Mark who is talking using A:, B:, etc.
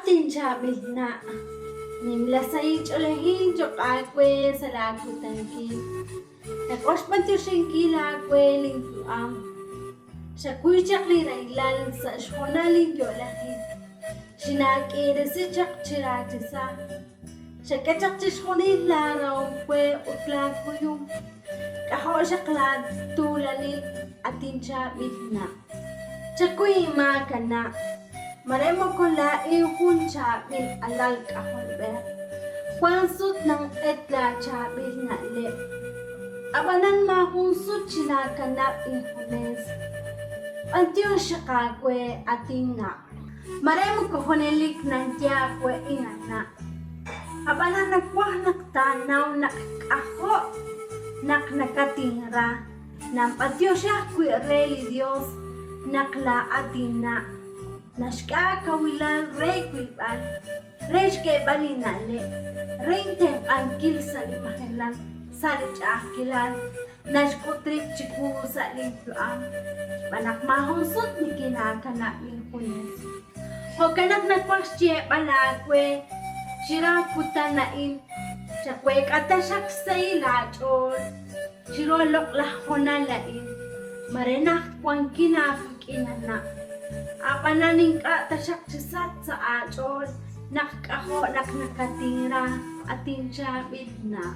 A: At inchaab'il na', nimla sahil ch'oolejil cho'q aawe sa' laakutankil. Nawaj xb'antioxinkil aawe linyu'am. Xakuy chaq li rahilal sa' xhoonal linyo'lajik. Xinaak'iiresi chaq chi raachisa. Xak'e chaq chixjunil laarahom we ut laakuyum. K'ajo' xaq laatuulanil, at inchaab'il na'. Chakuy inmaak, a na'. Mare moko laa'in jun chaab'il alal k'ajolb'ej. Wank sut nanq'et laachaab'il na'leb'. Ab'anan maajun sut chinaakanab' injunes. B'antiox xaq aawe, at inna'. Mare moko junelik nanye aawe inanna'. Ab'anan nawaj naq taanaw naq k'ajo' naq nakatinra. Nanb'antioxi ajwi' re li Dios naq laa'at inna'. Naxk'e aakawilal re wilb'al, re xk'eeb'al inna'leb', re intenq'ankil sa' li majelal, sa' li ch'a'ajkilal, naxk'ut rib' chiwu sa' lin yu'am, xb'aan naq maajun sut nikinaakanab' injunes. Jo'kan naq nawaj xyeeb'al aawe chiru kutan a'in, chaweek'a taxaq xsahil aach'ool. Chiru a loq'laj hoonal a'in, mare najt wankin aawik'in, a na'. A'b'anan ink'a' taxaq chisachq sa' aach'ool naq k'ajo' naq nakatinra, at inchaab'il na'.